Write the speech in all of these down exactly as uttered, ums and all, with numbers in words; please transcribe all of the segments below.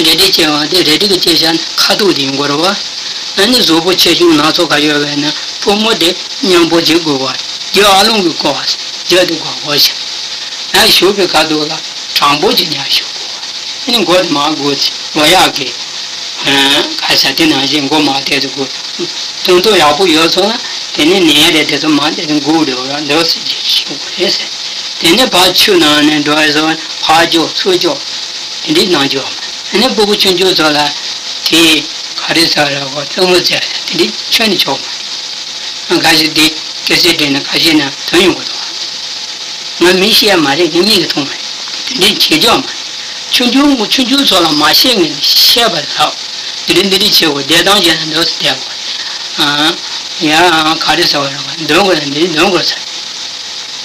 རལ་གྲི་བཅད་པ་དེ་རལ་གྲི་གི་བཅད་བྱ་ནི་ཁ་དོག་དེ་ཡིན་དགོས་རེད་བ། ཨ་ནི་གཟུགས་པོ་ཆེ་ཆུང་སྣ་ཚོགས་ག་ཡོད་པས་ན་ཕོ་མོ་དེ་མཉམ་པོ་བྱེད་དགོས་བ། རྒྱུ་ཨ་ལོང་གི་སྐོར་བ་རྒྱུ་དེ་དགོས་དགོས་ཤིང་། ཡང་ཞུགས་པའི་ཁ་དོག་ལ་དྲང་པོ་ཅིག་ཉར་ཞུགས་དགོས་བ། ཨ་ནི་མགོ་དེ་མར་སྒུར་ཚེ་ལོ་ཡག་གི་ག་ས་དེ་ནང་བཞིན་མགོ་མར་གཏད་དེ་དགོས། དོན་དུ་ཡག་པོ་ཡོད་སོང་ན་དེ་ནི་ནད་རེད་དེ་ཚོ་མར་གཏད་དེ་སྒུར་འགྲོ་ར་འགྲོ་ཟེར་གྱི་ཞུགས་དགོས་རེད་ཟེར། དེ་ནས་ཕར་ཆུ་ནང་ནས་འགྲོ་བའི་བཟོ་བ་ཕར་འཇོག་ཚུར་འཇོག་དེ་འདྲའི་གནང་རྒྱུ། ཨ་ནི་སྤུ་གུ་ཆུང་ཆུང་ཚོ་ལ་དེ་ག་རེ་ཟེར་ར་གོ་རྩེད་མོ་རྩེ་དེ་འདྲའི་ཁྱོན་ནས་ཆོག་མ་རེད། ཁ་ཤས་དེ་སྐད་ཆ་དྲིས་ན་ཁ་ཤས་ན་དོན་ཡོང་གི་འདུག་ང་མི་བཤད་མ་རེད། ངས་མིག་གིས་མཐོང་མ་རེད། དེ་འདྲའི་བྱེད་ཆོག་མ་རེད། ཆུང་ཆུང་ཆུང་ཆུང་ཚོ་ལ་མ་བཤད་ངས་བཤད་པ་ལབ། དེ་འདྲའི་འདི་འདྲའི་བྱེད་དགོས། བདེ་ཐང་བྱས་ན་འདུག་སེ་བསྡད་དགོས། ཨ་ཡ་ག་རེ་ཟེར་བ་རེད་བ། འདོན་དགོས་ན་འདི་འདོན་དགོས་ཟེར།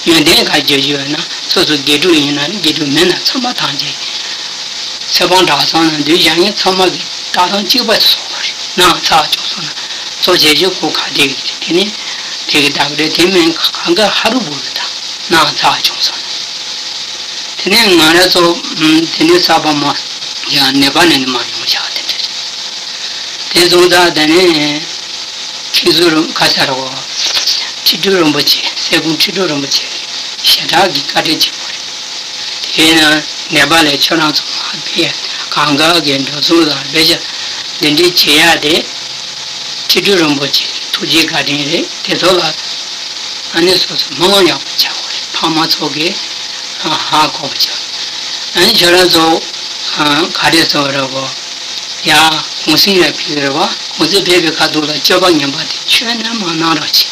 ཡོན་ཏན་ག་བརྗོད་རྒྱུ་ཡོད་ན་སོ་སོ་དགེ་ཕྲུག་ཡིན་ན་དགེ་ཕྲུག་མིན་ན་ཚང་མ་ཐམས་ཅད་ཚེ་དཔག་གྲྭ་ཚང་ནང་འདུས་བྱ་ངན་ཚང་མ་གི་ལྟ་སྟངས་གཅིག་པ་སོགས་པ་རེད། ནང་ཚགས་ཆུང་སོང་ན་གཙོ་ཆེ་ཆེ་ཁོ་ག་དེ་གི་དེ་ནི་དེ་གི་བདག་རེད། དེ་མིན་གང་ག་ཧ་རུ་བུ་རུ་དང་ནང་ཚགས་ཆུང་སོང་ན། དེ་ནས་ང་རང་ཚོ་དེ་ནས་ས་ཕ་མ་ཡང་ནེ་པ་ལ་ནི་མ་ཡོང་བྱ་དེ་འདྲ་རེད། དེ་སོང་ཙང་དེ་ནས་ཁྲི་ཟུར་ཁ་ཤར་བ་ཁྲི་སྤྲུལ་རིན་པོ་ཆེ་སྲས་སྐུ་ཁྲི་སྤྲུལ་རིན་པོ་ཆེ་གི་ཞལ་གྲངས་ཀྱི་བཀའ་དྲིན་ཆེན་པོ་རེད། དེས་ན་ནེ་པ་ལའི་ཁྱོད་རང་ཚོ་མ་ཕེབས་གང་ག་གི་འགྲོ་སོང་ལ་དཔེ་ཆ་འདི་འདྲའི་བྱེད་ཡ་དེ་ཁྲི་སྤྲུལ་རིན་པོ་ཆེ་གི་ཐུགས་རྗེ་བཀའ་དྲིན་རེད། དེ་ཚོ་ལ་ཨ་ནི་སོ་སོ་སྨོན་ལམ་ཡག་པོ་བྱ་དགོས་རེད། ཕ་མ་ཚོ་གི་ཧ་གོ་བ་བྱ། ཨ་ནི་ཁྱོད་རང་ཚོ་ག་རེ་ཟེར་བ་རེད་གོ། ཡ་གུང་སེང་ལ་ཕེབས་རེད་བ། གུང་སེང་ཕེབས་པའི་ཁ་ཐུག་ལ་སྤྱོད་པ་ངན་པ་དེ་ཁྱོན་ནས་མ་གནང་རོགས་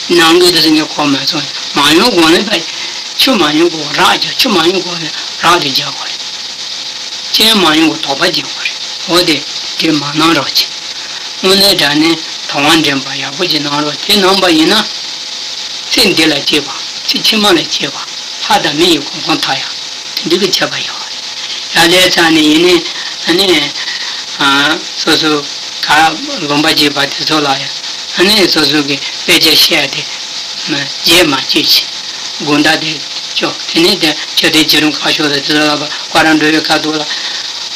གྱིས། ནང་གི་དེ་ཚོ་ངས་གོ་མ་སོང་། མ་ཡོང་གོང་ལ་ཕ་ཆུ་མ་ཡོང་གོང་རགས་རྒྱག་ཆུ་མ་ཡོང་གོང་ལ་རགས་དེ་རྒྱག་དགོས་རེད། རྐྱེན་མ་ཡོང་གོང་དོགས་པ་རྒྱག་དགོས་རེད། འོ་དེ་དེ་མ་གནང་རོགས་གྱིས། དངོས་གནས་དྲང་གནས་དང་བ་འདྲེན་པ་ཡག་པོ་ཅིག་གནང་རོགས། དེ་གནང་པ་ཡིན་ན་ཚེ་འདི་ལ་སྐྱིད་པ་ཚེ་ཕྱི་མ་ལ་སྐྱིད་པ་ལྷ་དང་མི་ཡི་གོ་འཕང་ཐོབ་ཡག་དེ་འདྲ་གི་ཁྱད་པར་ཡོད་རེད། ཡ་ལས་ཚང་ནས་ཡིན་ནའི་ཨ་ནི་ཨ་སོ་སོ་ག་ལུང་པ་སྐྱིད་པ་དེ་ཚོ་ལ་ཡང་ཨ་ནི་སོ་སོ་གི་དཔེ་ཆ་བཤད་དེ་རྗེས་མ་སྐྱེས་ཆེ་དགོང་དག་དེ་ཅོག་དེ་ནས་དེ་ཆོས་དད་བྱེད་རུང་ཁ་ཤོར་དེ་ཚོ་ལ་བཀའ་ར་འགྲོ་བའི་ཁ་ཐུག་ལ་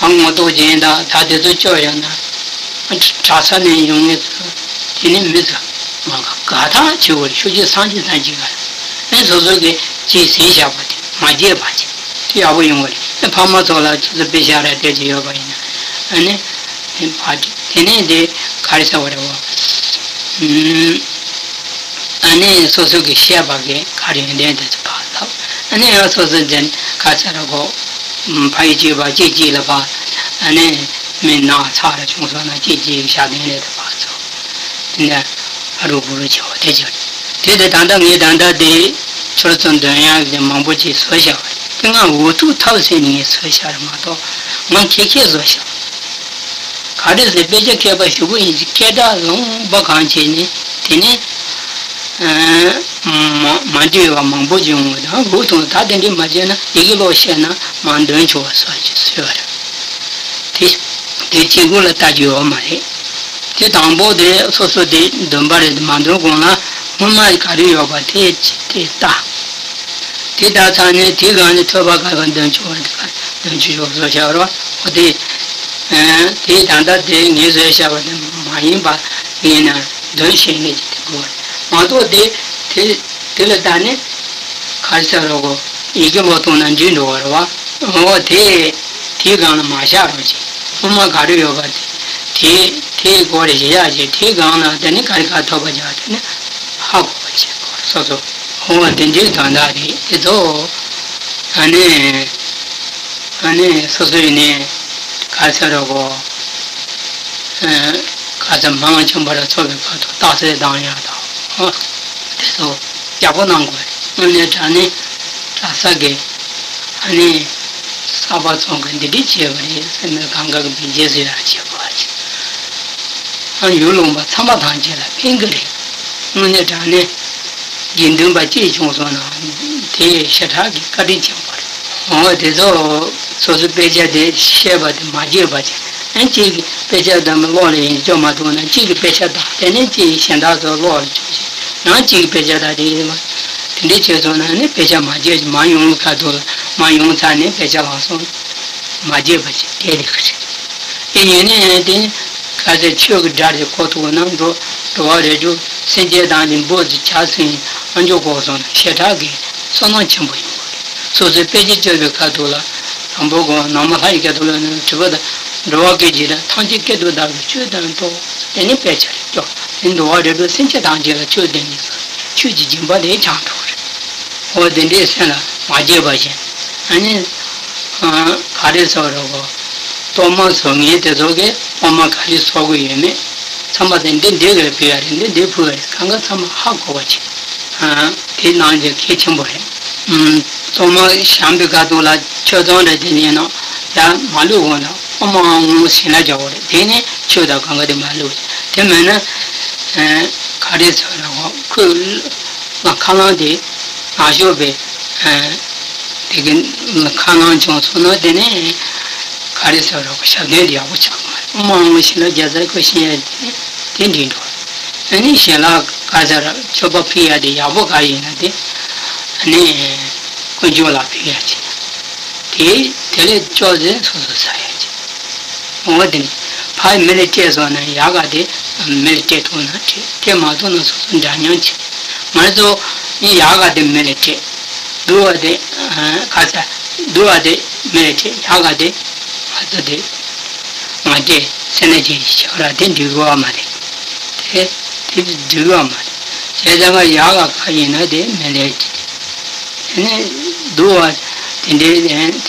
ཨ་ངོ་ཐོག་སྦྱིན་བདག་ད་དེ་ཚོ་ཅོག་ཡང་ན་གྲྭ་ས་ནས་ཡོང་ངེས་ཚོ་དེ་ནི་མི་ཚོ་མ་ག་དག་བྱེད་དགོས་རེད། ཤོག་ཅིག་སང་ཅིག་སང་ཅིག་ག་ཨ་ནི་སོ་སོ་གི་ཅིག་ཟིན་བཞག་པ་དེ་མ་བརྗེད་པ་ཅིག་དེ་ཡག་པོ་ཡོང་གི་རེད། ཨ་ཕ་མ་ཚོ་ལ་ཆུ་ཚོད་དཔེ་ཤ་ར་སྟེར་གྱི་ཡོད་པ་ཡིན་ན་ཨ་ནི་དེ་ཕ་དེ་ནས་དེ་ག་རེ་ཟེར་བ་རེད་བ། ཨ་ནི་སོ་སོ་གི་བཤད་པ་གི་ག་རེ་ཡོན་ཏན་དེ་ཚོ་ཕར་ལབ། ཨ་ནི་ཡང་སོ་སོ་འཛིན་ག་ཚ་ར་གོ་ཕ་ཡི་གཅིག་པ་གཅིག་གཅིག་ལ་ཕར་ཨ་ནི་མི་ནག་ཚ་ར་བྱུང་སོང་ན་གཅིག་གཅིག་ཞག་བདུན་རེ་དེ་ཕར་ཚོ་དེ་འདྲ་ཨ་རུ་གུ་རུ་བྱེད་པ་དེ་ཅིག་རེད། དེ་དེ་ད་ལྟ་ངས་ད་ལྟ་དེ་ཁྱོད་ཚོ་འདོན་ཡག་གི་མང་པོ་ཅིག་བཟོས་བཞག་པ་རེད། དེ་ང་འུ་ཐུག་ཐབས་ཟེར་ནས་ངས་བཟོས་བཞག་རེད་མ་གཏོགས་ང་ཁྱེད་ཁྱེད་བཟོས་བཞག་ག་རེ་ཟེར་དཔེ་ཆ་མཁས་པ་ཞུ་གི་ཡིན་གྱི་སྐད་གྲགས་ལོངས་པ་གང་བྱས་ནས་དེ་ནས་མ་མ་འདྲིས་པ་མང་པོ་བྱུང་བ་དང་འུ་ཐུག་ད་དེ་འདྲས་མ་བྱས་ན་ཡི་གེ་ཀློག་ཤེས་ན་མ་འདོན་ཆོག་པ་བཟོས་ཀྱི་བཟོས་པ་རེད། དེ་དེ་བྱེད་སྒོ་ལ་ལྟ་རྒྱུ་ཡོད་མ་རེད། དེ་དང་པོ་དེ་སོ་སོ་དེ་འདོན་པ་རེད། མ་འདོན་གོང་ལ་སྔོན་མ་ག་རེ་ཡོད་པ་དེ་དེ་ལྟ། དེ་ལྟ་ཚར་ནས་དེ་གང་ནས་ཐོས་པ་ག་ག་འདོན་ཆོག་པ་དེ་ག་འདོན་ཆོག་ཆོག་བཟོ་བྱ་རོགས་ཨོ་དེ། དེ་ད་ལྟ་དེ་ངས་བཟོས་བྱ་བ་དེ་མ་ཡིན་པ་ཡིན་ན་འདོན་ཤེས་ངེས་ཀྱི་དེ་དགོས་རེད་མ་གཏོགས་དེ་དེ་དེ་ལ་ལྟ་ནས་ག་རེ་ཟེར་རོགས་གོ་ཡི་གེ་ཀློག་གཏོང་ན་འགྲིག་འགྲོ་བ་རེད་བ། འོ་དེ། དེའི་སྒང་ལ་མ་བཞག་རོགས་བྱེད། སྔོན་མ་ག་རེ་ཡོད་པ་དེ། དེའི་སྐོར་རེ་བཞག་བྱས་དེའི་སྒང་ལ་དེ་ནི་ག་རེ་ག་ཐོབ་པ་བྱ་དེ་ནི་ཧ་གོ་བ་བྱེད་དགོས་སོ་སོ། འོ་དེ་འདྲའི་དོན་དག་རེད་དེ་ཚོ། ཨ་ནི། ཨ་ནི་སོ་སོ་ཡིན་ནི་ག་ཚོད་རོགས་གོ་ཁ་ཚ་མང་ཆེན་པོ་ར་ཚོགས་པའི་བར་དུ་རྟགས་གསལ་བཏང་ཡག་དང་། དེ་ཚོ་ཡག་པོ་གནང་དགོས་རེད། དངོས་གནས་དྲང་གནས་གྲྭ་ས་གི་ཨ་ནི་གསར་པ་ཚོང་གི་འདི་འདྲ་བྱས་པ་རེད་སེམས་མེད་གང་ག་གི་འབུལ་རྗེས་སུ་ཡང་བྱེད་དགོས་པ་ཅིག་ཨ་ཡུལ་ལུང་པ་ཚང་མ་ཐམས་ཅད་ལ་ཕན་གི་རེད། དངོས་གནས་དྲང་གནས་དགེ་འདུན་པ་གཅིག་བྱུང་སོང་ན་དེ་ཞེ་དྲག་གི་བཀའ་དྲིན་ཆེན་པོ་རེད། འོ་དེ་ཚོ་སོ་སོའི་དཔེ་ཆ་དེ་བཤད་པ་དེ་མ་བརྗེད་པ་ཅིག་ཨ་གཅིག་གི་དཔེ་ཆ་དང་ཀློག་ལ་ཡིན་སྐྱོ་མ་ཐུབ་ན་གཅིག་གི་དཔེ་ཆ་དང་དེ་ནས་གཅིག་གཞན་དག་ཚོ་ཀློག་ལ་བཅུག་ཅིག་ཡང་གཅིག་གི་དཔེ་ཆ་དང་དེ་ཡིན་པ་དེ་འདྲས་བྱས་སོང་ན་ནི་དཔེ་ཆ་མ་བརྗེད་ཅིག་མ་ཡོང་གི་ཁ་ཐུག་ལ་མ་ཡོང་ཚར་ནས་དཔེ་ཆ་ལག་སོང་མ་བརྗེད་པ་ཅིག་དེ་རེད་གི་རེད། དེ་ཡིན་ནའི་དེ་ཁ་ཟས་ཆོས་ཀྱི་སྒྲ་དེ་གོ་ཐུབ་ན་འགྲོ་འགྲོ་བ་རིགས་དྲུག་སེམས་ཅན་དང་ནི་འབུ་དེ་བྱ་སྲིན་ཨ་མཆོག་གོ་སོང་ན་ཞེ་དྲག་གི་བསོད་ནམས་ཆེན་པོ་ཡིན་དགོས་རེད། སོ་སོའི་དཔེ་ཆ་བཅོས་པའི་ཁ་ཐུག་ལ་དང་པོ་གོ་ནང་མ་ལྷ་ཡི་སྐད་དུ་ལ་ནི་དྲི་བ་དང་འགྲོ་བ་སྐད་ཀྱི་ར་ཐམས་ཅད་སྐད་དུ་བདག་གིས་ཆོས་དང་ཐོག་དེ་ནི་དཔེ་ཆ་རེད་ཀྱོ། དེ་འགྲོ་བ་རིགས་དྲུག་སེམས་ཅན་ཐམས་ཅད་ལ་ཆོས་བསྟན་ནས་སོ་ཆོས་ཀྱི་སྦྱིན་པ་དེ་བྱང་ཐུབ་རེད། འོ་དེ་འདྲའི་སེམས་ལ་མ་བརྗེད་པ་བཞིན། ཨ་ནི། ག་རེ་ཟེར་རོ་གོ། གཏོར་མ་བཟོ་མཁན་དེ་ཚོ་གིས་གཏོར་མ་ག་རེ་བཟོ་དགོས་ཡོད་མེད། ཚང་མ་དེ་འདི་འདི་ག་ལ་ཕུལ་ཡ་རེད། འདི་འདི་ཕུལ་བ་རེད། གང་ག་ཚང་མ་ཧ་གོ་བ་བྱེད། དེ་ནང་བཞིན་གལ་ཆེན་པོ་རེད། གཏོར་མ་བཤམས་པའི་ཁ་ཐུག་ལ་ཆོས་ཚང་རེད། དེ་ཡིན་ན་ཡ་མ་ལུས་གོང་ལ་གཏོར་མ་ངོ་ཞིང་ལ་རྒྱག་དགོས་རེད། དེ་ནས་ཆོས་དང་གང་ག་དེ་མ་ལུས། དེ་མེད་ན། ག་རེ་ཟེར་རོ་གོ། ཁོས་ཁ་རླངས་དེ་ནག་ཤོག་པའི། དེ་གི་ཁ་ནང་བྱུང་སོང་ན་དེ་ནས་ག་རེ་ཟེར་རོ། ཞབས་བརྟན་དེ་ཡག་པོ་ཆགས་མ་རེད། དབུ་མ་དབང་ཞིང་ལ་རྒྱལ་སྲས་ཁོ་ཤེས་ཡ་དེ་དེ་འདྲི་འགྲོ། ཨ་ནི་ཞལ་ལག་ག་ཟེར་མཆོད་པ་ཕུལ་ཡ་དེ་ཡག་པོ་ག་ཡིན་ན་དེ་ཨ་ནི་དཀོན་མཆོག་ལ་ཕུལ་ཡ་ཅིག་དེ་དེ་ལས་ཅོག་ཙེ་སོ་སོ་ཟ་ཡ་ཅིག་འོ་དེ་ནི་ཕར་མི་ལ་སྤྲད་སོང་ན་ཡག་ག་དེ་མི་ལ་སྤྲད་ཐུབ་ན་སྤྲད། སྤྲད་མ་ཐུབ་ན་སོ་སོ་འདྲ་མཉམ་བྱེད། ང་ཚོ་ཡག་ག་དེ་མི་ལ་སྤྲད། སྡུག་པ་དེ་ཁ་ཚ། སྡུག་པ་དེ་མི་ལ་སྤྲད། ཡག་ག་དེ་ང་ཚོ་དེ་མ་སྤྲད་ཟེར་ན་ཅིག་བྱ་བ་དེ་འགྲིག་གི་བ་མ་རེད། དེ་དེ་འགྲིག་གི་བ་མ་རེད། བྱས་ཙང་ཡག་ག་ག་ཡིན་ན་དེ་མི་ལ་སྤྲད། དེ་ནས་སྡུག་པ་དེ་འདྲའི་དེ་ནས་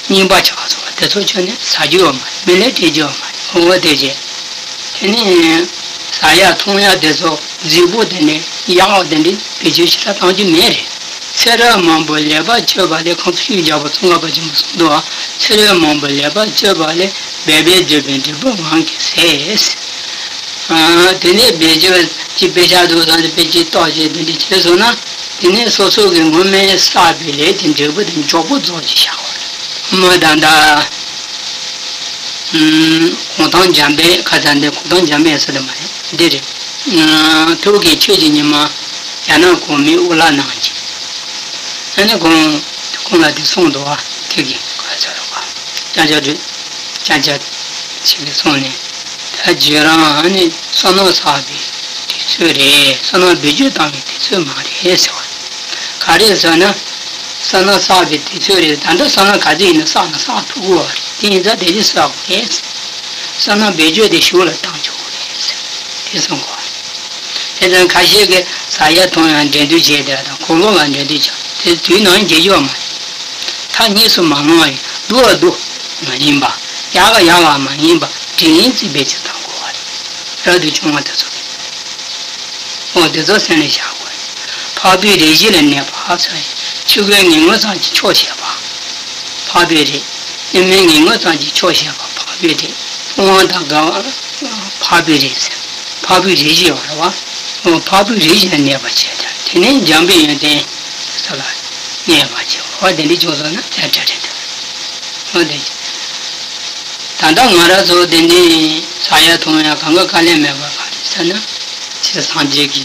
རྙིང་པ་ཆགས་སོང་བ་དེ་ཚོ་ཁྱོན་ནས་ཟ་རྒྱུ་ཡོད་མ་རེད། མི་ལ་སྤྲད་རྒྱུ་ཡོད་མ་རེད། ཁོ་བོ་དེ་བྱས། དེ་ནས་ཟ་ཡ་འཐུང་ཡ་དེ་ཚོ་རྫིག་པོ་དེ་ནས་གཡག་དེ་འདྲའི་བེད་སྤྱོད་ཞེ་དྲག་གཏང་རྒྱུ་མེད་རེད། ཚེ་རབས་མང་པོ་ལེགས་པར་སྤྱོད་པ་ལས། ཁམས་གསུམ་ཆོས་ཀྱི་རྒྱལ་པོ་ཙོང་ཁ་པ་ཆེན་པོས་གསུངས་འདུག་ཚེ་རབས་མང་པོ་ལེགས་པར་སྤྱོད་པ་ལས། འབད་པས་བརྗོད་པའི་འབྲས་བུ་ངང་གིས་ཟད། དེ་ནས་བེད་སྤྱོད་ཀྱི་དཔེ་ཆ་འདུག་ས་དེ་དཔེ་ཅིག་རྟོགས་བྱས་དེ་འདྲ་བྱས་སོང་ན། དེ་ནས་སོ་སོ་གི་སྔོན་མའི་བསགས་པའི་ལས་དེ་འབྲས་བུ་དེ་མགྱོགས་པོ་རྫོགས་ཀྱི་བཞག་པ་རེད། མི་ད་ལྟ་གུང་ཐང་འཇམ་དཔལ་ཁ་ཚ་འདི་གུང་ཐང་འཇམ་དཔལ་ཟེར་དེ་མ་རེད། འདི་རེད། ཐུགས་ཀྱི་ཆོས་ཀྱི་ཉི་མ་རྒྱ་ནག་གོང་མའི་དབུ་བླ་གནང་གི། ཨ་ནི་ཁོང་ཁོང་ལ་དེ་གསུངས་འདུག་བ། ཐུགས་ཀྱི་ཁ་ཚ་རོགས་པ་ཅང་ཅང་རེད། ཅང་ཅང་ཞིག་གིས་གསུངས་ནས། ད་བརྗོད་རང་ཨ་ནི་བསོད་ནམས་བསགས་པའི་དུས་ཚོད་རེད། བསོད་ནམས་བེད་སྤྱོད་བཏང་བའི་དུས་ཚོད་མ་རེད་ཟེར་བ། ག་རེ་ཟེར་ན། བསོད་ནམས་བསགས་པའི་དུས་ཚོད་རེད། ད་ལྟ་བསོད་ནམས་ག་ཚོད་ཡིན་ན་བསགས་ན་བསགས་ཐུབ་ཀྱི་ཡོད་རེད། དེ་ཡིན་ཙང་དེ་རིང་བསགས་དགོས་རེད། བསོད་ནམས་བེད་སྤྱོད་དེ་གཞུག་ལ་བཏང་ཆོག་གི་རེད་ཟེར། དེ་གསུང་གོ། དེ་ཙང་ཁ་ཤས་ཀྱིས་ཟ་ཡ་འཐུང་ཡ་འགྲན་བསྡུར་བྱས་དེ་དང་གོ་ལོག་ལ་འགྲན་བསྡུར་བྱས་དེ་དུས་ནང་འགྱེལ་རྒྱུ་མ་རེད། མཐའ་གཉིས་སུ་མ་ལྷུང་བ་ཡིན། སྡུག་པ་སྡུག་མ་ཡིན་པ། ཡག་ག་ཡག་ག་མ་ཡིན་པ་དྲིན་ཡིན་ཚིག་བེད་སྤྱོད་བཏང་དགོས་པ་རེད། རབ་ཏུ་བྱུང་བ་དེ་ཚོ་གིས། འོ་དེ་ཚོ་སེམས་ལ་བཞག་དགོས། འཕགས་པའི་རིགས་བཞི་ལ་གནས་པ་ཟེར། ཆོས་སྐུའི་ངེས་དངོས་ཙམ་གྱི་ཆོག་ཤེས་པ། འཕགས་པའི་རིགས། གཉིས་མེད་ངེས་དངོས་ཙམ་གྱི་ཆོག་ཤེས་པ་འཕགས་པའི་རིགས། སྤོང་བ་དང་དགའ་བ་འཕགས་པའི་རིགས་ཟེར། འཕགས་པའི་རིགས་བཞི་ཡོད་རེད་བ། འོ་འཕགས་པའི་རིགས་བཞི་ལ་གནས་པ་བྱས་ཏེ་དེ་ནས་འཇམ་པའི་ཡོན་ཏན་དེ་ཚོ་ལ་གནས་པ་བྱས། འོ་དེ་འདྲ་བྱུང་སོང་ན་ཚད་གྲལ་གྲལ་དུ། འོ་དེ། ད་ལྟ་ང་རང་ཚོ་དེ་ནས་ཟ་ཡ་འཐུང་ཡ་གང་ག་དཀའ་ལས་མེད་པ་ག་རེ་ཟེར་ན། ཚེ་སངས་རྒྱས་ཀྱི་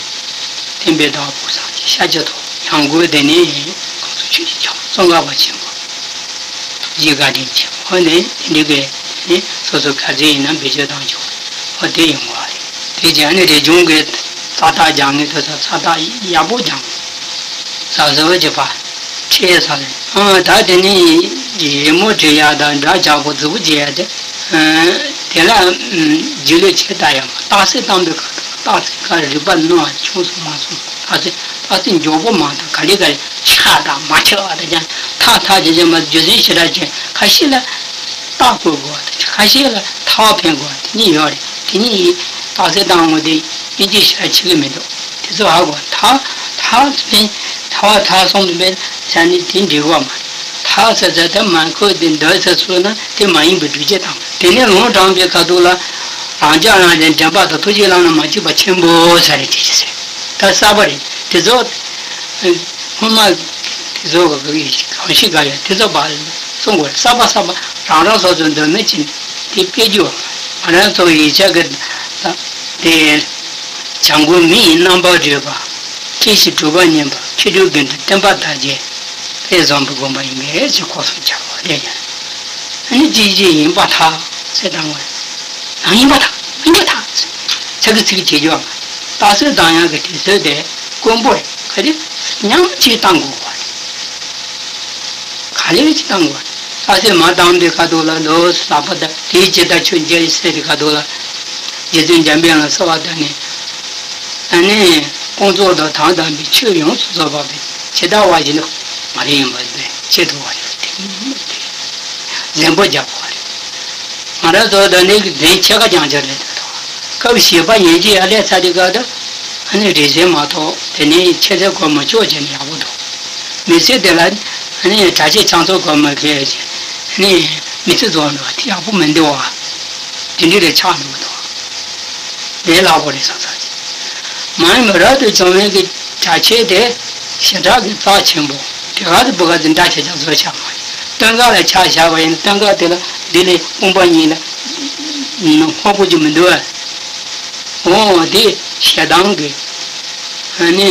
བསྟན་པའི་བདག་པོ་སངས་རྒྱས་ཤཱཀྱ་ཐུབ་ཡང་སྒོས་དེ་ནས་གང་ཚོ་ཆོས་ཀྱི་རྒྱལ་པོ་ཙོང་ཁ་པ་ཆེན་པོ་ཐུགས་རྗེ་བཀའ་དྲིན་ཆེན་པོ་ནས་དེ་འདྲའི་གི་དེ་ནས་སོ་སོ་ག་ཚོད་ཡིན་ན་བེད་སྤྱོད་བཏང་ཆོག་འོ་དེ་ཡོང་བ་རེད། དེ་རྗེས་ནས་རིག་གཞུང་གི་ས་རྟགས་སྦྱང་ངེས་དུས་ས་ས་རྟགས་ཡག་པོ་སྦྱང་ངེས། ཟ་ཟི་བ་བྱེད་པ། ཁྲེས་ས་ལས། ཨ་ད་དེ་ནི་རི་མོ་བྲི་ཡ་དང་སྒྲ་རྒྱག་པོ་རྫི་བོ་བྱེད་ཡ་དེ། དེ་ལ་རྗེས་ལུས་བྱེད་ད་ཡ་མ་རྟགས་གསལ་བཏང་པའི་ཁ་ཐུག་རྟགས་གསལ་ཁ་རིག་པ་ནོར་བ་བྱུང་སོང་མ་སོང་རྟགས་གསལ་རྟགས་གསལ་མགྱོགས་པོ་མ་བཏང་ག་ལེ་ག་ལེ་ཆགས་དང་མ་ཆགས་པ་དང་ཀྱང་ཐག་ཐག་བྱེད་བྱེད་མ་རྒྱུ་མཚན་ཞེ་དྲག་ཅན་ཁ་ཤས་ལ་རྟགས་བཀོད་དགོས་པ་དང་ཁ་ཤས་ལ་ཐག་འཕེན་དགོས་པ་དེ་གཉིས་ཡོད་རེད། དེ་གཉིས་ཡིན་རྟགས་གསལ་བཏང་དགོས་དེ་དབྱིན་ཇི་ཞེ་དྲག་ཆེ་གི་མི་འདུག་དེ་ཚོ་ཧ་གོ་ཐག་ཐག་འཕེན་ཐག་པ་ཐག་གསུམ་དུ་འཕེན་ས་ནི་དེ་འགྲིག་གོ་མ་ཐག་ས་ས་དེ་མ་འཁོད་དེ་འདོད་ས་ཚུལ་ན་དེ་མ་ཡིན་པའི་སྒྲུབ་བྱེད་དང་དེ་ནས་ལུང་དྲངས་པའི་ཁ་ཐུག་ལ་རང་ཅག་རང་གཞན་འདྲེན་པ་དང་ཐུགས་རྗེ་བླ་ན་མ་མཆིས་པ་ཆེན་པོ་ས་རེད་དེ་ཅི་ཟེར་ད་གསར་པ་རེད་དེ་ཚོ། སྔོན་མ་དེ་ཚོ་གང་ཞིག་ག་ཡོད་དེ་ཚོ་བ་གསུང་དགོས་གསར་པ་གསར་པ་རང་རང་སོ་སོའི་འདོད་མོས་ཅན་དེ་སྤེལ་རྒྱུ་ང་རང་ཚོ་ཡིག་ཆ་གི་དེ་བྱ་འགུལ་མི་ཡི་རྣམ་པར་རོལ་པ་ཁྱེད་ཀྱི་གྲུབ་པ་བརྙེས་པ་ཁྱེད་འགྲོ་དགེ་འདུན་བསྟན་པ་དར་རྒྱས་དཔལ་བཟང་པོའི་དགོངས་པ་ཡིན་པས་ཅེས་གོ་སོང་བྱ་བ་དེ་ཡང་ཨ་ནི་ཅི་ཞིག་ཡིན་པ་ཐག་ ཟེར་བཏང་བ་རེད། ཡིན་པ་དང་ཡིན་པ་དང་ཚིག་གི་ཚིག་བྱེད་རྒྱུ་བ་མ་རེད། རྟགས་གསལ་བཏང་ཡག་གི་དུས་ཚོད་དེ་དཀོན་པོ་རེད། ག་རེ་མཉམ་གཅིག་བཏང་དགོས་པ་རེད། ག་ལེར་གཅིག་བཏང་དགོས་པ་རེད། རྟགས་གསལ་མ་བཏང་པའི་ཁ་ཐུག་ལ་ལོ་ཟླ་བ་དང་དེའི་རྗེས་ད་ཆོས་འཇལ་ཟེར་བའི་ཁ་ཐུག་ལ་རྗེ་བཙུན་འཇམ་དཔལ་དབྱངས་ལ་གསོལ་བ་བཏབ་ནས། ཨ་ནི་དཀོན་མཆོག་དང་དང་ལྡན་པའི་ཆོས་ཡོངས་སུ་རྫོགས་པ་དེ་ཇི་ལྟ་བ་བཞིན་དུ་ང་རེ་ཡིན་པ་དེ་ཤེས་ཐུབ་པ་རེད། དེ་གཟན་པོ་རྒྱག་པ་རེད། ང་རང་ཚོ་ད་ནི་གཟན་ཕྱེད་ཀ་རྐྱང་ཅིག་རེད་འདུག་སྐབས་བཞི་པ་ཡན་ཆད་ཡར་སླེབས་ཚར་དུས་སྐབས་དུ་ཨ་ནི་རིག་འཛིན་མ་གཏོགས་དེ་ནས་ཁྱད་ཚད་གོ་མི་ཆོག་བྱས་ནས་ཡག་པོ་འདུག་མི་ཚེ་དེ་ལ་ཨ་ནི་གྲྭ་ཆས་ཆང་ཚོགས་གོ་མི་དགོས་བྱས་ཨ་ནི་མི་ཚེ་རྫོགས་འགྲོ་བ་དེ་ཡག་པོ་མི་འདུག་བ། དེ་འདྲ་རེ་ཆགས་འགྲོ་གི་འདུག་དེ་ལྷག་པོ་རེད་བསམ་ས་ཅིག་མ་ཡིན་པ་རབ་ཏུ་བྱུང་བའི་གི་གྲྭ་ཆས་དེ་ཞེ་དྲག་གི་རྩ་ཆེན་པོ། དེ་ག་དེ་བུ་ག་དེ་འདྲ་ཆ་ཆ་བཟོ་བྱ་མ་ཡིན། སྟོན་ཁ་ལ་ཆ་བཞག་པ་ཡིན་ན་སྟོན་ཁ་དེ་ལ་འདི་ལས་དཔུང་པ་གཉིས་ལ་ཧོ་པོ་ཅིག་མི་འདུག་ཨ། འོ་དེ་ཞེ་སྡང་གི་ཨ་ནི་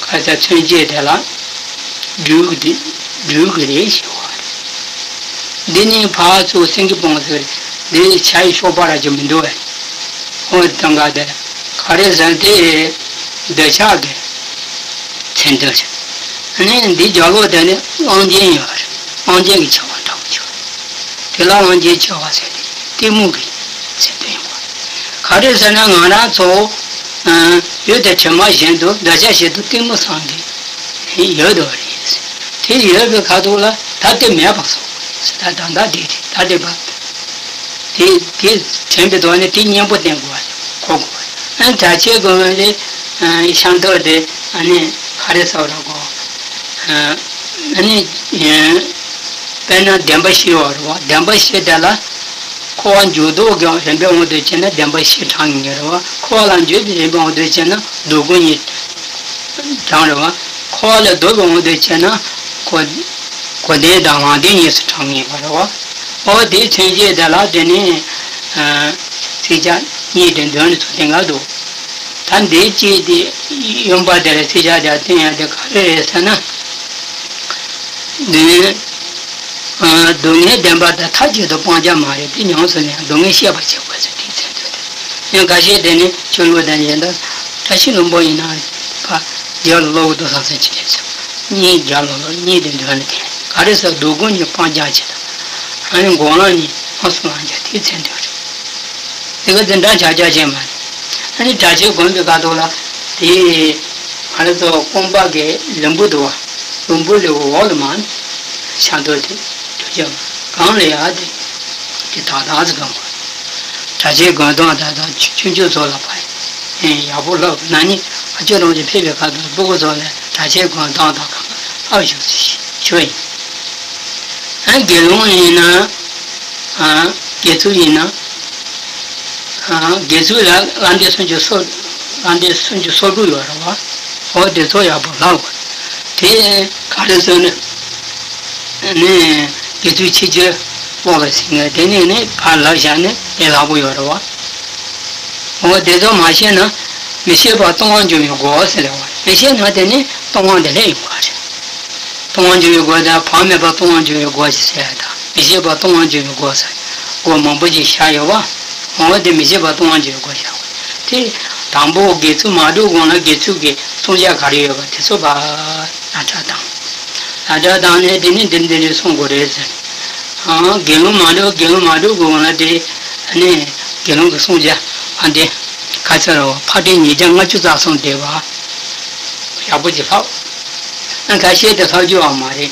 ཁ་ཚ་མཚོན་བྱེད་དེ་ལ་སྦྲུལ་གི་སྦྲུལ་གི་རེད་ཞེས་པ་རེད། འདི་ནི་ཕར་ཚུར་སེང་གེ་སྤོང་ཟེར་འདི་བྱ་ཡི་གཤོག་པ་ར་ཅིག་མི་འདུག་ཨ། འོ་དེ་སྟོན་ཁ་དེ་ག་རེ་ཟེར་དེ་འདོད་ཆགས་ཀྱི་མཚོན་དོན་རེད། ཨ་ནི་འདི་རྒྱབ་ལོགས་དེ་ནི་དབང་ཆེན་ཡོད་རེད། དབང་ཆེན་གྱི་ཆེ་བ་འདྲ་པོ་ཅིག་རེད། དེ་ལ་དབང་ཆེན་ཆེ་བ་ཟེར་ཏེ་གཏི་མུག་གི་མཚོན་དོན་ཡིན་པ། ག་རེ་ཟེར་ན་ང་རང་ཚོ་ཡུལ་དེ་དྲི་མ་བཞིན་དུ་འདོད་ཆགས་བཞིན་དུ་གཏི་མུག་སངས་ཀྱི་ཡོད་དོ་རེད། དེ་ཡོད་པའི་ཁ་ཐུག་ལ་ད་དེ་མེད་པ་བཟོ་དགོས་རེད། ད་ད་ད་དེ་རེད། ད་དེ་བ། དེ་དེ་དྲན་པའི་ཐོག་ནས་དེ་གཉེན་པོ་བསྟེན་དགོས་པ་གོ་དགོས་པ། ཨ་གྲྭ་ཆས་དགོས་པ་དེ་ཤིང་ཏོག་དེ་ཨ་ནི་ག་རེ་ཟ་བ་ར་གོ། ཨ་ནི་དཔེར་ན་བདེན་པ་བཞི་ཡོད་རེད་བ། བདེན་པ་བཞི་དེ་ལ་འཁོར་བ་འཇུག་ལྡོག་གི་རིམ་པའི་དབང་དུ་བྱས་ན་བདེན་པ་བཞི་དྲངས་ངེས་རེད་བ། འཁོར་བ་ལ་འཇུག་པའི་རིམ་པའི་དབང་དུ་བྱས་ན་སྡུག་ཀུན་གཉིས་དྲངས་རེད་བ། འཁོར་བ་ལས་ལྡོག་པའི་དབང་དུ་བྱས་ན་གོ་གོ་དོན་དང་ལངས་དོན་གཉིས་སུ་དྲངས་ངེས་པ་རེད་བ། འོ་དེའི་མཚོན་བྱེད་དེ་ལ་དེ་ནི་ཚིག་ཅག་གཉིས་དེ་འདོན་ནས་ཚུར་བསྟན་ག་འདུག་ད་འདིའི་གཅིག་དེ་གཡོན་པ་དེ་ལ་ཚིག་ཅག་དེ་བསྟན་ཡ་དེ་ག་རེ་རེད་ཟེར་ན། འདི་ནི། ཨ་སྡུག་བསྔལ་བདེན་པ་དང་མཐའ་གཅིག་ཏུ་སྤང་བྱ་མ་རེད་དེ། ཉམས་སུ་ལེན་སྡུག་བསྔལ་ཤེས་པར་བྱེད་དགོས་ཟེར་དེའི་མཚོན་དོན་དེ། ཡང་འགའ་ཤས་དེ་ནི་ཆོས་ལུགས་དང་གཞན་དག་བཀྲ་ཤིས་ལྷུན་པོ་ཡིན་ན་ཕ་རྒྱ་ལ་ལོག་འདུག་བསམ་སེམས་ཅི་ལས་ཟེར། གཉིས་རྒྱ་ལ་ལོག་གཉིས་དེ་འདོན་ལ་དེ་ག་རེ་ཟེར་སྡུག་ཀུན་གཉིས་སྤང་བྱ་བྱེད་དང་། ཨ་ནི་འགོག་ལམ་གཉིས་ལམ་སུ་ལངས་བྱ་དེའི་མཚོན་དོན་རེད། དེ་ག་འདི་འདྲ་བྱ་བྱ་བྱེད་མ་རེད། ཨ་ནི་གྲྭ་ཆས་གོན་པའི་ཁ་ཐུག་ལ་དེ་ང་རང་ཚོ་རྐང་པ་གི་ལུས་པོ་འདུག་བ། ལུས་པོ་ལས་འོག་ལ་མ་ཤ་འདོད་དེ་དུ་ཅང་གང་ལ་ཡ་དེ་དེ་དག་དག་ཙི་གང་གོ། གྲྭ་ཆས་གོན་སྟངས་དག་དག་ཆུང་ཆུང་ཚོ་ལ་ཕ་ཡིན་ཡག་པོ་ལབ་ན་ནི་ཨ་ཅོ་རང་ཅི་ཕེབས་པའི་ཁ་ཐུག་སྤུ་གུ་ཚོ་ལ་གྲྭ་ཆས་གོན་སྟངས་དག་གང་ལ་ལབ་ཞུ་ཞུ་ཡིན། ཨ་དགེ་སློང་ཡིན་ན། ཨ་དགེ་ཚུལ་ཡིན་ན། ཨ་དགེ་ཚུལ་ལ་ལྷ་འདྲེ་སུམ་ཅུ་སོ། ལྷ་འདྲེ་སུམ་ཅུ་སོ་དྲུག་ཡོད་རེད་བ། འོ་དེ་ཚོ་ཡག་པོ་ལབ་དགོས། དེ་ག་རེ་ཟེར་ན། ནི་དགེ་ཚུལ་ཆེ་ཆུང་སྤོབས་པ་ཟེར་ནས་དེ་ནས་ནི་ཕར་ལབ་བཞག་ནས་དེ་ལྷག་པོ་ཡོད་རེད་བ། འོ་དེ་ཚོ་མ་ཤེས་ན་མི་ཤེས་པ་སྟོང་པར་འགྱུར་བའི་སྒོ་ཟེར་རེད་བ། མི་ཤེས་ན་དེ་ནི་སྟོང་པ་འདི་ལས་ཡོང་བ་རེད། སྟོང་པར་འགྱུར་བའི་སྒོ་དང་བག་མེད་པ་སྟོང་པར་འགྱུར་བའི་སྒོ་ཞེས་ཟེར་ཡ་དང་མི་ཤེས་པ་སྟོང་པར་འགྱུར་བའི་སྒོ་ཟེར་སྒོ་མང་པོ་ཞིག་བཞག་ཡོད་བ། འོ་དེ་མི་ཤེས་པ་སྟོང་པར་འགྱུར་བའི་སྒོ་བཞག་དགོས། དེ་དང་པོ་དགེ་ཚུལ་མ་གྲུབ་གོང་ལ་དགེ་ཚུལ་གྱི་བསྲུང་བྱ་ག་རེ་ཡོད་པ་དེ་ཚོ་ཕར་སླར་གྲངས་བཏང་། སླར་གྲངས་བཏང་ནས་དེ་ནི་འདི་འདི་འདྲ་བསྲུང་དགོས་རེད་ཟེར། ཨང་དགེ་སློང་མ་གྲུབ་དགེ་སློང་མ་གྲུབ་གོང་ལ་དེ་ནི་དགེ་སློང་གི་བསྲུང་བྱ་ཨ་འདི་ག་ཚོད་རེད་བ། ཕར་ཕྲད་ཉིས་བརྒྱ་ལྔ་བཅུ་རྩ་གསུམ་བསྡེབས་པ། ཡག་པོ་ཅིག་ལྷག་ཨ་ཁ་ཤས་དེ་ལྷག་རྒྱུ་བ་མ་རེད།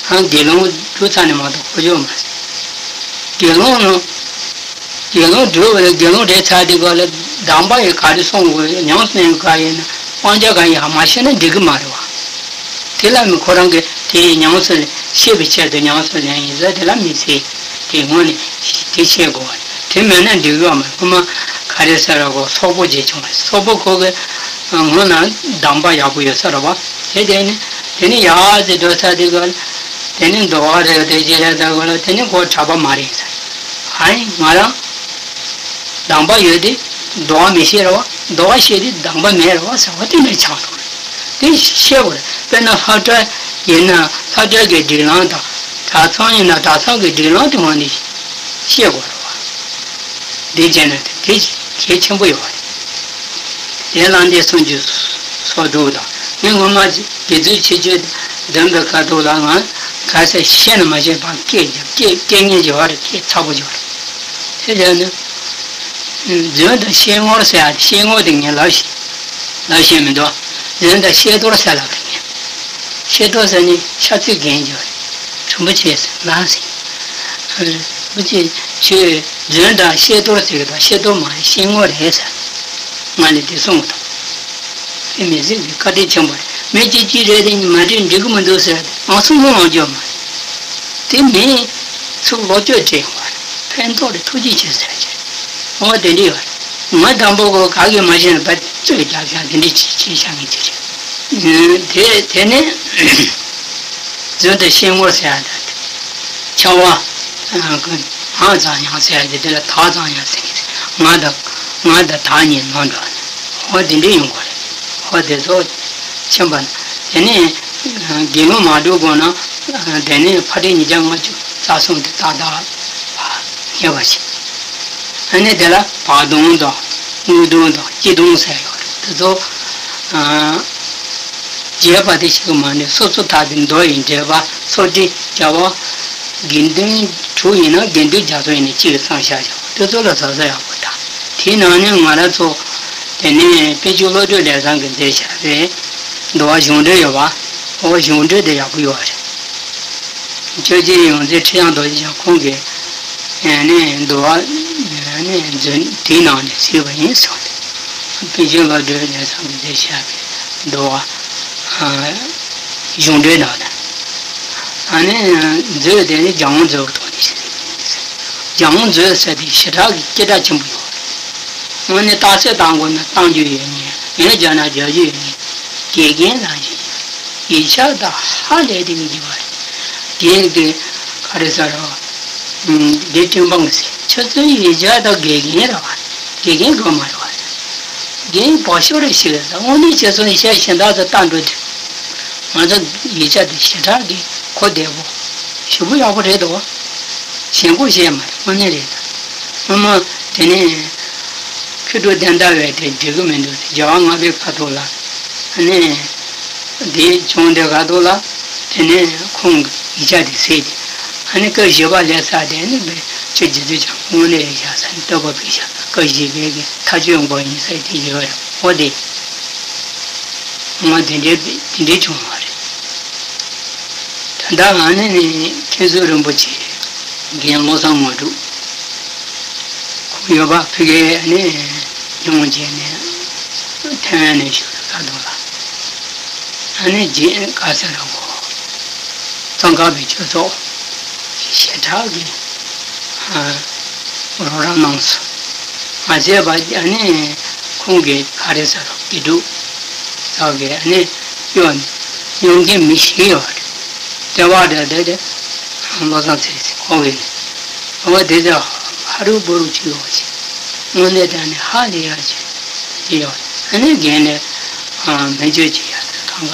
ཨང་དགེ་སློང་གྲུབ་ཚར་ནས་མ་གཏོགས་ཁོ་ཆོད་མ་རེད། དགེ་སློང་ནི། དགེ་སློང་གྲུབ་པ་དང་དགེ་སློང་རེད་ཚར་དུས་སྐབས་ལ་གདམས་པ་ཡི་ག་རེ་གསུང་དགོས། ཉམས་སུ་ལེན་ག་ཡིན་ན་སྤང་བྱ་ག་ཡིན་ཧ་མ་ཤེས་ན་འགྲིག་གི་མ་རེད་བ། དེ་ལ་མི་ཁོ་རང་གིས་དེ་ཉམས་སུ་ལེན་ཤེས་པའི་ཆེད་དུ་ཉམས་སུ་ལེན་ཡིན་ཟེར་དེ་ལ་མི་ཚེ་དེ་དངོས་ནས་དེ་ཤེས་དགོས་བ། དེ་མེད་ན་འགྲིག་གི་མ་རེད། ཁོ་མ་ག་རེ་ཟེར་ར་གོ་སོག་པོ་ཅིག་བྱུང་བ་རེད། སོག་པོ་ཁོ་གི་ངོ་ན་གདམས་པ་ཡག་པོ་ཡོད་ས་རེད་བ། དེ་དེ་ནི་དེ་ནི་ཡག་ཟེར་འགྲོ་ས་དེ་ག་དེ་ནི་འདུལ་བ་རེད་དེ་ཅི་རེད་ད་གོ་ལ་དེ་ནི་ཁོ་གྲྭ་པ་མ་རེད་ཟེར། ཨ་ནི་ང་རང་གདམས་པ་ཡོད་དེ་འདུལ་བ་མི་ཤེས་རེད་བ། འདུལ་བ་ཤེས་དེ་གདམས་པ་མེད་རེད་བ་ཟེར་བ་དེ་ནས་ཆགས་འགྲོ་རེད། དེ་ཤེས་དགོས་རེད། དཔེར་ན་ལྷ་གྲྭ་ཡིན་ན་ལྷ་གྲྭ་གི་སྒྲིག་ལམ་དང་གྲྭ་ཚང་ཡིན་ན་གྲྭ་ཚང་གི་སྒྲིག་ལམ་དེ་ངོ་ནས་ ཤེས་དགོས་རེད་བ། འདི་བྱས་ན་དེ་གལ་ཆེན་པོ་ཡོད་རེད། དེ་ལ་འདི་གསུང་རྒྱུ་སོ་དྲུག་དང་ངས་ངོ་མ་དགེ་ཚུལ་ཆེ་ཆུང་འདོན་པའི་ཁ་ཐུག་ལ་ང་ག་ས་ཤེས་ན་མ་ཤེས་པ་སྐད་རྒྱབ་སྐད་སྐད་ངན་རྒྱབ་པ་རེད། སྐད་ཚ་པོ་རྒྱབ་རེད། དེ་བྱས་ན། རྫུན་དང་བཤད་ངོར་ཟེར་ཡ་དེ་བཤད་ངོར་དེ་ངས་ལབ་ཤེས། ལབ་ཤེས་མི་འདུག་རྫུན་དང་བཤད་རྡོར་ཟེར་ལབ་རེད་ངས། བཤད་རྡོར་ཟེར་ནི་ཤ་ཚིག་རྒན་རྒྱབ་རེད། རིན་པོ་ཆེ་ཟེར་ལ་ཟེར། རིན་པོ་ཆེ་ཁྱོད་རྫུན་དང་བཤད་རྡོར་ཟེར་གི་དང་བཤད་རྡོར་མ་རེད། བཤད་ངོར་རེད་ཟེར། ང་ལ་དེ་གསུངས་གི་འདུག་དེ་མི་ཟེར་གི་བཀའ་དྲིན་ཆེན་པོ་རེད། མི་གཅིག་གཅིག་རེད་དེ་མ་འགྲིག་འགྲིག་གི་མི་འདུག་ཟེར་ཏེ་ཨང་སུ་མོ་ཨང་སྐྱོ་མ་རེད། དེ་མིན་ཚུར་ལོག་སྤྱོད་བྱེད་ཡོང་བ་རེད། ཕན་ཐོགས་རེད། ཐུགས་རྗེ་ཆེ་ཟེར་གྱི་རེད། འོ་དེ་འདྲ་ཡོད་རེད། ང་དང་པོ་གོ་ག་གི་མ་ཤེས་ན་བ་རྩོད་རྒྱག་ཤག་དེ་འདྲ་བྱེད་བྱེད་བཞག་མཁན་ཅིག་རེད། དེ་དེ་ནས་རྫུན་དང་བཤད་ངོར་ཟེར་ཡ་ད་དེ་ཆང་བ་ཨ་གི་ཨང་ཙང་ཡང་ཟེར་ཡ་དེ་དེ་ལ་ད་ཙང་ཡང་ཟེར་མཁན་ང་དང་ང་དང་ད་གཉིས་ནང་འགྲོ་ནས་འོ་དེ་འདྲ་ཡོང་དགོས་རེད། འོ་དེ་ཚོ་ཕྱིན་པ་ན་དེ་ནས་དགེ་སློང་མ་གྲུབ་དགོས་ན་དེ་ནས་ཕ་སྤྲེལ་ཉིས་བརྒྱ་ལྔ་བཅུ་རྩ་གསུམ་དེ་ཏག་ཏག་ཉེ་བ་ཞིག་ཨ་ནི་དེ་ལ་བར་སྟོང་དང་དངུལ་སྟོང་དང་སྐྱིད་སྟོང་ཟེར་ཡོད་རེད། དེ་ཚོ་ཨ་རྒྱས་པ་དེ་ཞིག་མ་ནི་སོ་སོ་ཐག་དེ་མདོ་ཡི་འགྲེལ་པ་སོ་བྲི་བྱ་བ་དགེ་འདུན་དྲུག་ཡིན་ན་དགེ་འདུན་རྒྱ་མཚོ་ཡིན་ན་གཅིག་གི་ཚང་བཞག་བཞག་དེ་ཚོ་ལ་ཟབ་ས་ཡག་པོ་དང་དེའི་ནང་ནས་ང་རང་ཚོ་དེ་ནས་དཔལ་ཆོས་བློ་གྲོས་ལས་བཟང་གིས་མཛད་བཞག་པའི་འདུལ་བ་གཞུང་འགྲེལ་ཡོད་པ། འོ་གཞུང་འགྲེལ་དེ་ཡག་པོ་ཡོད་རེད། ཆོས་རྗེ་ཡོངས་འཛིན་ཁྲི་བྱང་རྡོ་རྗེ་འཆང་ཁོང་གིས་ཨ་ནི་འདུལ་བ་ཨ་ནི་རྫུན་དེའི་ནང་ནས་གཟིགས་པ་ཡིན་གསུངས་ཏེ། དཔལ་ཆོས་བློ་གྲོས་ལས་བཟང་གིས་མཛད་བཞག་པའི་འདུལ་བ་གཞུང་འགྲེལ་ནང་ལ་ཨ་ནི་མཛོད་དེ་ནི་རྒྱལ་དབང་མཛོད་ཀྱི་ཐོག་ནས་རྒྱལ་དབང་མཛོད་ཟེར་དེ་ཞེ་དྲག་གི་སྐད་གྲགས་ཆེན་པོ་ཡོད་རེད། དངོས་གནས་རྟགས་གསལ་བཏང་དགོས་ན་བཏང་རྒྱུ་ཡོད་ངེས། ངས་བརྗོད་ན་བརྗོད་རྒྱུ་ཡོད་ངེས། དགེ་རྒན་ནང་བཞིན་ཡིག་ཆ་དང་ཧ་ལས་དེ་གི་རྒྱུ་བ་རེད། དེ་གི་ག་རེ་ཟེར་རོ། འདི་ཀྲིན་པང་ཟེར་ཆུ་ཚོད་ཡིག་ཆ་དང་དགེ་རྒན་རེད་བ། དགེ་རྒན་དགོས་མ་རེད་བ། རྒན་བག་ཤོ་རེ་ཞིག་རེད་ཟེར། དངོས་གནས་བྱས་སོང་ནས་བཤད་གཞན་དག་ཚོ་ལྟ་འགྲོ་དུས། ང་ཚོ་ཡིག་ཆ་དེ་ཞེ་དྲག་གི་གོ་བདེ་པོ། ཞེ་པོ་ཡག་པོ་རེད་དོ། ཞེན་ཁོག་བཤད་མ་རེད། དངོས་གནས་རེད་ད། སྔོན་མ་དེ་ནས་མཁས་གྲུབ་བསྟན་དར་བས་དེ་འགྲིག་གི་མི་འདུག་ཟེར། རྒྱལ་བ་ལྔ་པའི་ཁ་ཐུག་ལ་ཨ་ནི་དེ་བྱུང་དེ་ཁ་ཐུག་ལ་དེ་ནས་ཁོང་གི་ཡིག་ཆ་དེ་གཟིགས་ཏེ་ཨ་ནི་སྐབས་བཞི་པ་ལས་ས་དེ་ནི་བེ་ཆོས་རྗེ་བཙུན་བྱམས་དངོས་གནས་རེད་བཞག་ས་ནི་བསྟོད་པ་ཕུལ་བཞག་སྐབས་བཞི་པའི་གི་མཐའ་དཔྱོད་མགོ་ཡིན་ས་དེ་ཡོད་རེད། འོ་དེ་ང་དེ་འདྲའི་དེ་འདྲའི་བྱུང་བ་རེད། ད་ལྟ་ང་ནི་ནི་མཁན་ཟུར་རིན་པོ་ཆེ་རྒན་བློ་བཟང་དངོས་གྲུབ་ཁོང་ཡོད་པ་ཕ་གིར་ནི་ཉུང་བྱས་ནས་ཐེ་ཝན་ནས་བཞུགས་ས་དུ་ལ་ཨ་ནི་རྗེས་ག་ས་ར་གོ་གཙང་ཁ་པའི་ཆོས་ཚོགས་ཞེ་དྲག་གི་རོགས་རམ་གནང་སོང་། མ་བྱས་པ་ཨ་ནི་ཁོང་གིས་ག་རེ་ཟེར་རོ་དགེ་ཕྲུག་ཚོ་གིས་ཨ་ནི་གཡོ་ནས་གཡོ་མཁན་མི་ཞིག་ཡོད་རེད། ལྟེ་བ་རེད་དེ་དེ་བློ་བཟང་ཚེ་རིང་ཁོང་གིས་ནི་འོ་དེ་ཚོ་ཧ་རུ་བུ་རུ་བྱེད་ཡོད་ཅིག་དངོས་གནས་དྲང་གནས་ཧ་ལས་ཡག་ཅིག་བྱེད་ཡོད། ཨ་ནི་རྒན་ལས་མི་བརྗོད་ཅིག་ཡག་དེ་གང་ག་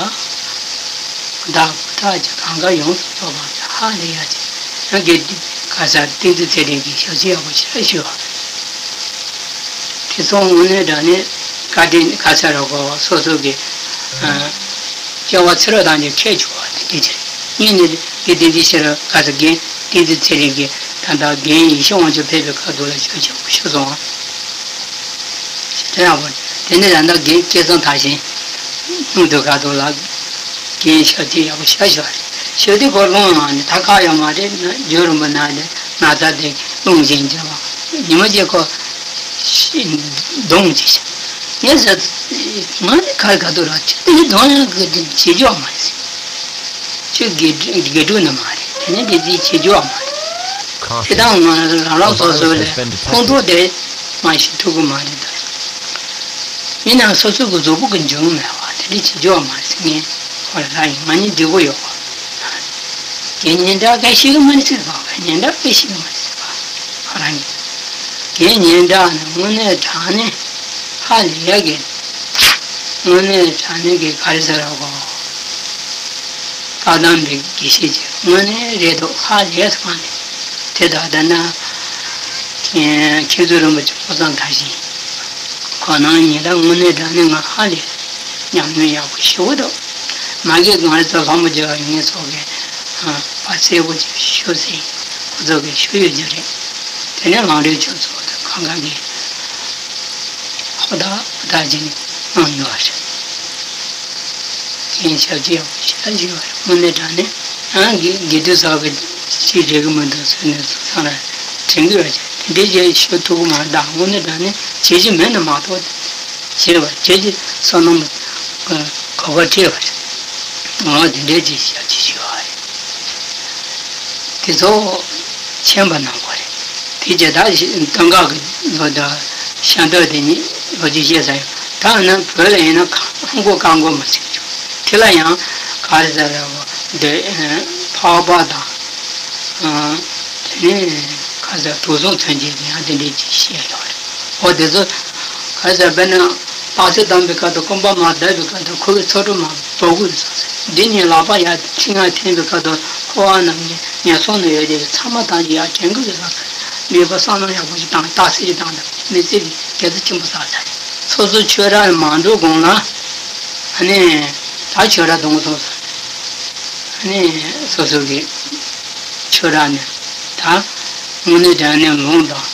བདག་པོ་དག་ཅིག་གང་ག་ཡོངས་སུ་རྫོགས་པ་ཧ་ལས་ཡག་ཅིག་ཡང་དགེ་ག་ས་བསྟན་འཛིན་ཚེ་རིང་གིས་ཞབས་ཕྱི་ཡག་པོ་ཞེ་དྲག་ཞུས་པ་རེད། དེ་ཚོ་དངོས་གནས་དྲང་གནས་བཀའ་དྲིན་ག་ས་ར་གོ་སོ་སོ་གི་སྐྱེ་བ་ཚེ་རབས་དང་ནི་ཁྱད་ཆོག་པ་དེ་འདྲ་ཅིག་རེད། གཉིས་ནི་དགེ་བསྟན་འཛིན་ཤེས་རབ་ག་ས་རྒན་བསྟན་འཛིན་ཚེ་རིང་གིས་ད་ལྟ་རྒན་ཡེ་ཤེས་དབང་ཕྱུག་ཕེབས་པའི་ཁ་ཐུག་ལ་ཞབས་ཕྱི་ཞུས་སོང་བ། ཞེ་དྲག་ཡག་པོ་རེད། དེ་ནས་ད་ལྟ་རྒན་སྐལ་བཟང་དར་ཞིང་སྙུང་དུ་ཁ་ཐུག་ལ་རྒན་ཞབས་ཕྱི་ཡག་པོ་ཞེ་དྲག་ཞུ་བ་རེད། ཞོ་དེ་ཁོ་སློང་ཡང་ནི་ད་ཁག་ཡོད་མ་རེད། ན་རྒྱུ་རིན་པོ་ན་རེད། ན་ཚ་དེ་སློང་བཞིན་འཇོག་པ་ཉི་མ་གཅིག་ཁོ་གདོང་གཅིག་ངས་ཟེར། ང་ནི་ག་རེ་ག་དུས་ར་ཁྱོད་དེ་གདོང་ཡང་གི་དེ་བྱེད་རྒྱུ་མ་རེད་ཟེར། ཁྱོད་དགེ་དགེ་ཕྲུག་ནི་མ་རེད། དེ་ནས་དེ་དེ་བྱེད་རྒྱུ་མ་རེད། དེ་དང་ང་རང་རང་སོ་སོ་ལས་ཁོང་ཁྲོ་དེ་མ་ཞིག་ཐུབ་ཀྱི་མ་རེད་ད། ཡིན་ནའང་སོ་སོ་གི་གཟུགས་པོ་གི་འབྱུང་མེད་པ་དེ་འདྲ་བྱེད་རྒྱུ་མ་རེད་ཟེར། ངས་ཁོ་ལ་ལབ་ཡིན། ང་གཉིས་འགྲིག་པོ་ཡོད་པ། རྒན་སྙན་གྲགས་སྐད་ཤེས་ཀྱི་མ་རེད་ཟེར་བ། རྒན་སྙན་གྲགས་སྐད་ཤེས་ཀྱི་མ་རེད་ཟེར་བ། ཁོ་རང་གིས་རྒན་སྙན་གྲགས་ནི་དངོས་གནས་དྲང་གནས་ཧ་ལས་ཡ་གི། དངོས་གནས་དྲང་གནས་ཀྱི་ག་རེ་ཟེར་ར་གོ། བཀའ་གདམས་པའི་དགེ་བཤེས་ཀྱི་དངོས་གནས་རེད་འདུག་ཧ་ལས་སོང་ནས། དེ་དག་ལྟ་ན་ མཁན་ཟུར་རིན་པོ་ཆེ་ཕོ་བཟང་མཐར་ཕྱིན། ཁོ་ནང་ཉིན་རང་དངོས་གནས་དྲང་གནས་ང་ཧ་ལས་ཉམས་མྱོང་ཡག་པོ་ཞེ་པོ་འདུག་མ་གི་ང་རེ་ཚོ་ལྷ་མོ་རྒྱལ་བ་ཡོང་ངེས་ཚོ་གི་བ་གསལ་པོ་ཅིག་ཞུ་ཟེར་ཁོ་ཚོ་གི་ཞུ་ཡོད་རྒྱུ་རེད། དེ་ནས་ལང་རེ་ཆོས་ཚོ་དང་གང་ག་གི་ཧོ་ད་ཧོ་ད་ཅིག་གནང་ཡོད་རེད། ཁྱེད་ཞབས་ཕྱི་ཡག་པོ་ཞེ་དྲག་ཞུ་བ་རེད། དངོས་གནས་དྲང་གནས་ཨང་གི་དགེ་འདུན་གསར་པ་ཞིག་རེད་གི་མི་འདུག་ཟེར་ནས་སུ་ཚང་ལ་དྲན་གི་ཡོད་ཅེས་དེ་འདྲའི་རྗེས་ཞུ་ཐུབ་གི་མ་རེད། ད་དངོས་གནས་དྲང་གནས་བྱེད་ཀྱི་མེད་ན་མ་གཏོགས་བྱེད་པ་བྱེད་ཀྱི་བསོད་ནམས་གོ་སྐབས་སྤྲད་པ་རེད། འོ་དེ་འདྲའི་རྗེས་ཞབས་ཕྱི་ཞུ་བ་རེད། དེ་ཚོ་མཁྱེན་པ་གནང་དགོས་རེད། དེ་རྗེས་ད་སྟོད་འགག་གི་ལོ་ཟླ་ཤ་འདོད་དེ་ཉིད་ལོ་རྒྱུས་བཤད་ས་ཡོད། ད་ནི་བོད་ལ་ཡིན་ན་ཁང་གོ་ཁང་གོ་མ་ཟིན་ཆོག་དེ་ལ་ཡང་ག་རེ་ཟེར་རེད་བ་འདི་འཕགས་པ་དང་དེ་ནས་ག་ཟེར་དུག་གསུམ་མཚོན་བྱེད་ཀྱི་ཡང་དེ་འདྲའི་ཅིག་བཤད་ཡོད་རེད། འོ་དེ་ཚོ་ག་ཟེར་བས་ན་དཔག་ཚད་བསྡམས་པའི་སྐབས་དུ་སྐོམ་པ་མ་བདའ་བའི་སྐབས་དུ་ཁོ་གི་ཚོགས་དྲུག་མ་བོ་གུ་རེད་ས་ཟེར། འདི་ཉིད་ལག་པ་ཡར་ཁྲི་ང་འཐེན་པའི་སྐབས་དུ་འཁོར་བ་རྣམས་ཀྱི་ངན་སོང་ནང་ཡོད་དེ་ཚང་མ་དང་ཅིག་ཡར་དྲན་གི་རེད་ས་ཟེར། མེད་པ་བསམ་བློ་ཡག་པོ་ཞིག་བཏང་རྟགས་གསལ་ཞིག་བཏང་དང་མི་ཚེ་འདི་དགེ་རྩ་ཆེན་པོ་བསགས་ས་རེད། སོ་སོ་ཆོས་ར་མ་འགྲོ་གོང་ལ་ཨ་ནི་ད་ཆོས་ར་གཏོང་སོང་ས། ཨ་ནི་སོ་སོ་གི་ཆོས་ར་ནས་ད་དངོས་གནས་དྲང་གནས་ལུང་དང་